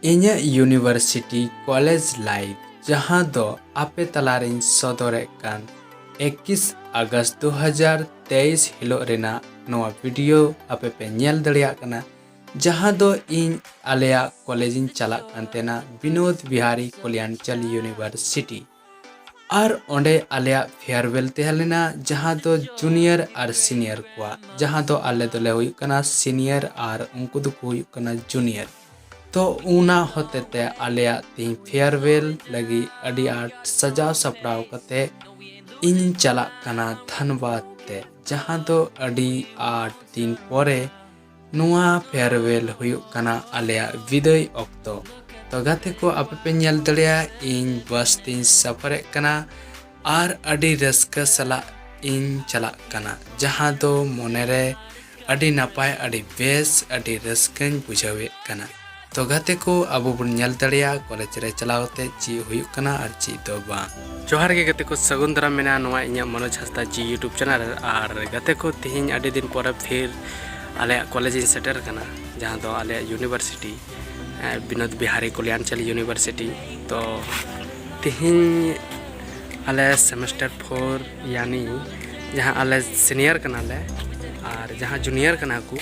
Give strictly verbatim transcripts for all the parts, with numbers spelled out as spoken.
ᱤᱧᱟᱹᱜ university college life, ᱡᱟᱦᱟᱸ ᱫᱚ ᱟᱯᱮ ᱛᱟᱞᱟᱨᱤᱧ ᱥᱚᱫᱚᱨᱮᱫ ᱠᱟᱱ ᱮᱠᱤᱥ ᱟᱜᱚᱥᱴ ᱫᱩ ᱦᱟᱡᱟᱨ ᱛᱮᱭᱤᱥ ᱦᱤᱞᱳᱜ ᱨᱮᱱᱟᱜ ᱱᱚᱣᱟ video ᱟᱯᱮ ᱯᱮ ᱧᱮᱞ ᱫᱟᱲᱮᱭᱟᱜ ᱠᱟᱱᱟ, ᱡᱟᱦᱟᱸ ᱫᱚ ᱤᱧ ᱟᱞᱮᱭᱟᱜ ᱠᱚᱞᱮᱡᱽ ᱤᱧ ᱪᱟᱞᱟᱜ ᱠᱟᱱ ᱛᱟᱦᱮᱱᱟ, ᱵᱤᱱᱳᱫ ᱵᱤᱦᱟᱨᱤ ᱠᱚᱞᱭᱟᱱᱪᱚᱞ university᱾ ᱟᱨ ᱚᱸᱰᱮ ᱟᱞᱮᱭᱟᱜ farewell ᱛᱟᱦᱮᱸ ᱞᱮᱱᱟ, ᱡᱟᱦᱟᱸ ᱫᱚ junior ᱟᱨ senior ᱠᱚᱣᱟᱜ, ᱡᱟᱦᱟᱸ ᱫᱚ ᱟᱞᱮ ᱫᱚᱞᱮ ᱦᱩᱭᱩᱜ ᱠᱟᱱᱟ senior ᱟᱨ ᱩᱱᱠᱩ ᱫᱚᱠᱚ ᱦᱩᱭᱩᱜ ᱠᱟᱱᱟ junior᱾ ᱛᱚ ᱚᱱᱟ ᱦᱚᱛᱮ ᱛᱮ ᱟᱞᱮᱭᱟᱜ ᱛᱮᱦᱮᱧ farewell ᱞᱟᱹᱜᱤᱫ ᱟᱹᱰᱤ ᱟᱸᱴ ᱥᱟᱡᱟᱣ ᱥᱟᱯᱲᱟᱣ ᱠᱟᱛᱮ ᱤᱧᱤᱧ ᱪᱟᱞᱟᱜ ᱠᱟᱱᱟ ᱫᱷᱟᱱᱵᱟᱫᱽ ᱛᱮ, ᱡᱟᱦᱟᱸ ᱫᱚ ᱟᱹᱰᱤ ᱟᱸᱴ ᱫᱤᱱ ᱯᱚᱨᱮ ᱱᱚᱣᱟ farewell ᱦᱩᱭᱩᱜ ᱠᱟᱱᱟ ᱟᱞᱮᱭᱟᱜ ᱵᱤᱫᱟᱹᱭ ᱚᱠᱛᱚ᱾ ᱛᱚ ᱜᱟᱛᱮ ᱠᱚ, ᱟᱯᱮ ᱯᱮ ᱧᱮᱞ ᱫᱟᱲᱮᱭᱟᱜᱼᱟ, ᱤᱧ bus ᱛᱤᱧ ᱥᱟᱯᱷᱟᱨᱮᱫ ᱠᱟᱱᱟ ᱟᱨ ᱟᱹᱰᱤ ᱨᱟᱹᱥᱠᱟᱹ ᱥᱟᱞᱟᱜ ᱤᱧ ᱪᱟᱞᱟᱜ ᱠᱟᱱᱟ, ᱡᱟᱦᱟᱸ ᱫᱚ ᱢᱚᱱᱮᱨᱮ ᱟᱹᱰᱤ ᱱᱟᱯᱟᱭ, ᱟᱹᱰᱤ ᱵᱮᱥ, ᱟᱹᱰᱤ ᱨᱟᱹᱥᱠᱟᱹᱧ ᱵᱩᱡᱷᱟᱹᱣᱮᱫ ᱠᱟᱱᱟ᱾ ᱛᱚ ᱜᱟᱛᱮ ᱠᱚ, ᱟᱵᱚ ᱵᱚᱱ ᱧᱮᱞ ᱫᱟᱲᱮᱭᱟᱜᱼᱟ ᱠᱚᱞᱮᱡᱽ ᱨᱮ ᱪᱟᱞᱟᱣ ᱠᱟᱛᱮ ᱪᱮᱫ ᱦᱩᱭᱩᱜ ᱠᱟᱱᱟ ᱟᱨ ᱪᱮᱫ ᱫᱚ ᱵᱟᱝ᱾ ᱡᱚᱦᱟᱨ ᱜᱮ ᱜᱟᱛᱮ ᱠᱚ, ᱥᱟᱹᱜᱩᱱ ᱫᱟᱨᱟᱢ ᱢᱮᱱᱟᱜᱼᱟ ᱱᱚᱣᱟ ᱤᱧᱟᱹᱜ ᱢᱚᱱᱳᱡᱽ ᱦᱟᱸᱥᱫᱟ ᱡᱤ YouTube channel ᱨᱮ᱾ ᱟᱨ ᱜᱟᱛᱮ ᱠᱚ, ᱛᱤᱦᱤᱧ ᱟᱹᱰᱤ ᱫᱤᱱ ᱯᱚᱨᱮ ᱯᱷᱤᱨ ᱟᱞᱮᱭᱟᱜ ᱠᱚᱞᱮᱡᱽ ᱤᱧ ᱥᱮᱴᱮᱨ ᱠᱟᱱᱟ, ᱡᱟᱦᱟᱸ ᱫᱚ ᱟᱞᱮᱭᱟᱜ university, ᱮ, ᱵᱤᱱᱳᱫ ᱵᱤᱦᱟᱨᱤ ᱠᱚᱞᱭᱟᱱᱪᱚᱞ university᱾ ᱛᱚ ᱛᱤᱦᱤᱧ ᱟᱞᱮ semester four, ᱭᱟᱱᱤ ᱡᱟᱦᱟᱸ ᱟᱞᱮ senior ᱠᱟᱱᱟᱞᱮ ᱟᱨ ᱡᱟᱦᱟᱸ junior ᱠᱟᱱᱟ ᱠᱚ,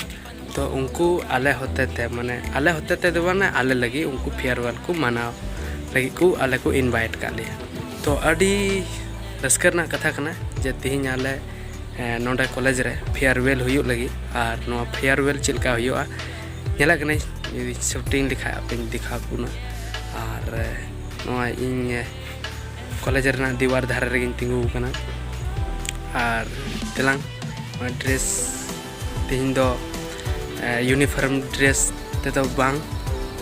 ᱛᱚ ᱩᱱᱠᱩ ᱟᱞᱮ ᱦᱚᱛᱮ ᱛᱮ, ᱢᱟᱱᱮ ᱟᱞᱮ ᱦᱚᱛᱮ ᱛᱮ ᱫᱚ ᱢᱟᱱᱮ ᱟᱞᱮ ᱞᱟᱹᱜᱤᱫ ᱩᱱᱠᱩ farewell ᱠᱚ ᱢᱟᱱᱟᱣ ᱞᱟᱹᱜᱤᱫ ᱠᱚ ᱟᱞᱮ ᱠᱚ invite ᱠᱟᱜ ᱞᱮᱭᱟ᱾ ᱛᱚ ᱟᱹᱰᱤ ᱨᱟᱹᱥᱠᱟᱹ ᱨᱮᱱᱟᱜ ᱠᱟᱛᱷᱟ ᱠᱟᱱᱟ ᱡᱮ ᱛᱤᱦᱤᱧ ᱟᱞᱮ, ᱮ, ᱱᱚᱰᱮ ᱠᱚᱞᱮᱡᱽ ᱨᱮ farewell ᱦᱩᱭᱩᱜ ᱞᱟᱹᱜᱤᱫ᱾ ᱟᱨ ᱱᱚᱣᱟ farewell ᱪᱮᱫ ᱞᱮᱠᱟ ᱦᱩᱭᱩᱜᱼᱟ ᱧᱮᱞᱟᱜ ᱠᱟᱹᱱᱟᱹᱧ, ᱡᱩᱫᱤ shooting ᱞᱮᱠᱷᱟᱡ ᱟᱯᱮᱧ ᱫᱮᱠᱷᱟᱣ ᱟᱯᱮ ᱠᱟᱱᱟ᱾ ᱟᱨ, ᱮ, ᱱᱚᱣᱟ ᱤᱧ, ᱮ, ᱠᱚᱞᱮᱡᱽ ᱨᱮᱱᱟᱜ ᱫᱤᱣᱟᱨ ᱫᱷᱟᱨᱮ ᱨᱮᱜᱮᱧ ᱛᱤᱸᱜᱩ ᱟᱠᱟᱱᱟ᱾ ᱟᱨ ᱛᱮᱞᱟᱝ, ᱱᱚᱣᱟ dress ᱛᱮᱦᱮᱧ ᱫᱚ, ᱮ, uniform dress ᱛᱮᱫᱚ ᱵᱟᱝ,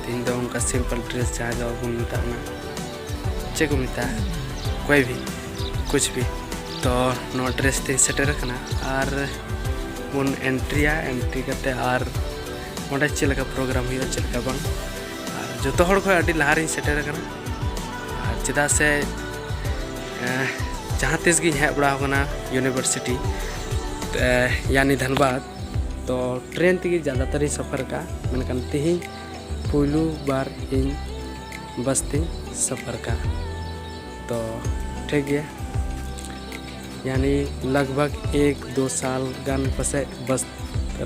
ᱛᱮᱦᱮᱧ ᱫᱚ ᱚᱱᱠᱟ simple dress, ᱡᱟᱦᱟᱸ ᱫᱚ ᱵᱚᱱ ᱢᱮᱛᱟᱜ ᱠᱟᱱᱟ, ᱪᱮᱫ ᱠᱚ ᱢᱮᱛᱟᱜᱼᱟ, ᱠᱚᱭ ᱵᱷᱤ, ᱠᱩᱪ ᱵᱷᱤ᱾ ᱛᱚ ᱱᱚᱣᱟ dress ᱛᱮᱧ ᱥᱮᱴᱮᱨ ᱟᱠᱟᱱᱟ ᱟᱨ ᱵᱚᱱ entryᱭᱟ᱾ Entry ᱠᱟᱛᱮ ᱟᱨ ᱚᱸᱰᱮ ᱪᱮᱫ ᱞᱮᱠᱟ program ᱦᱩᱭᱩᱜᱼᱟ, ᱪᱮᱫ ᱞᱮᱠᱟ ᱵᱟᱝ, ᱟᱨ ᱡᱚᱛᱚ ᱦᱚᱲ ᱠᱷᱚᱱ ᱟᱹᱰᱤ ᱞᱟᱦᱟ ᱨᱤᱧ ᱥᱮᱴᱮᱨ ᱟᱠᱟᱱᱟ᱾ ᱟᱨ ᱪᱮᱫᱟᱜ ᱥᱮ, ᱮᱸ, ᱡᱟᱦᱟᱸ ᱛᱤᱥ ᱜᱤᱧ ᱦᱮᱡ ᱵᱟᱲᱟ ᱟᱠᱟᱱᱟ university, ᱮ, ᱭᱟᱱᱤ ᱫᱷᱟᱱᱵᱟᱫᱽ, ᱛᱚ train ᱛᱮᱜᱮ ᱡᱟᱫᱟᱛᱟᱨ ᱤᱧ ᱥᱚᱯᱷᱚᱨ ᱟᱠᱟᱫᱼᱟ᱾ ᱢᱮᱱᱠᱷᱟᱱ ᱛᱤᱦᱤᱧ ᱯᱩᱭᱞᱩ ᱵᱟᱨ ᱤᱧ ᱵᱟᱥ ᱛᱤᱧ ᱥᱟᱯᱷᱟᱨ ᱠᱟᱱᱟ᱾ ᱛᱚ ᱴᱷᱤᱠ ᱜᱮᱭᱟ, ᱭᱟᱱᱤ ᱞᱟᱜᱽ ᱵᱷᱟᱜᱽ ᱮᱠ ᱫᱩ ᱥᱟᱞ ᱜᱟᱱ ᱯᱟᱥᱮᱡ ᱵᱟᱥ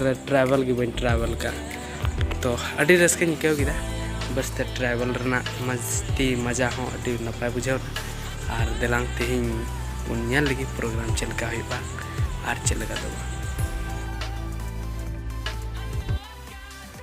ᱨᱮ ᱴᱨᱟᱵᱷᱮᱞ ᱜᱮ ᱵᱟᱹᱧ ᱴᱨᱟᱵᱷᱮᱞ ᱠᱟᱜᱼᱟ᱾ ᱛᱚ ᱟᱹᱰᱤ ᱨᱟᱹᱥᱠᱟᱹᱧ ᱟᱹᱭᱠᱟᱹᱣ ᱠᱮᱫᱟ ᱵᱟᱥ ᱛᱮ ᱴᱨᱟᱵᱷᱮᱞ ᱨᱮᱱᱟᱜ ᱢᱟᱥᱛᱤ ᱢᱟᱡᱟ ᱦᱚᱸ ᱟᱹᱰᱤ ᱱᱟᱯᱟᱭ ᱵᱩᱡᱷᱟᱹᱣ ᱮᱱᱟ᱾ ᱟᱨ ᱫᱮᱞᱟᱝ ᱛᱮᱦᱮᱧ ᱵᱚᱱ ᱧᱮᱞ ᱞᱮᱜᱮ ᱯᱨᱳᱜᱨᱟᱢ ᱪᱮᱫ ᱞᱮᱠᱟ ᱦᱩᱭᱩᱜᱼᱟ ᱟᱨ ᱪᱮᱫ ᱞᱮᱠᱟ ᱫᱚ ᱵᱟᱝ᱾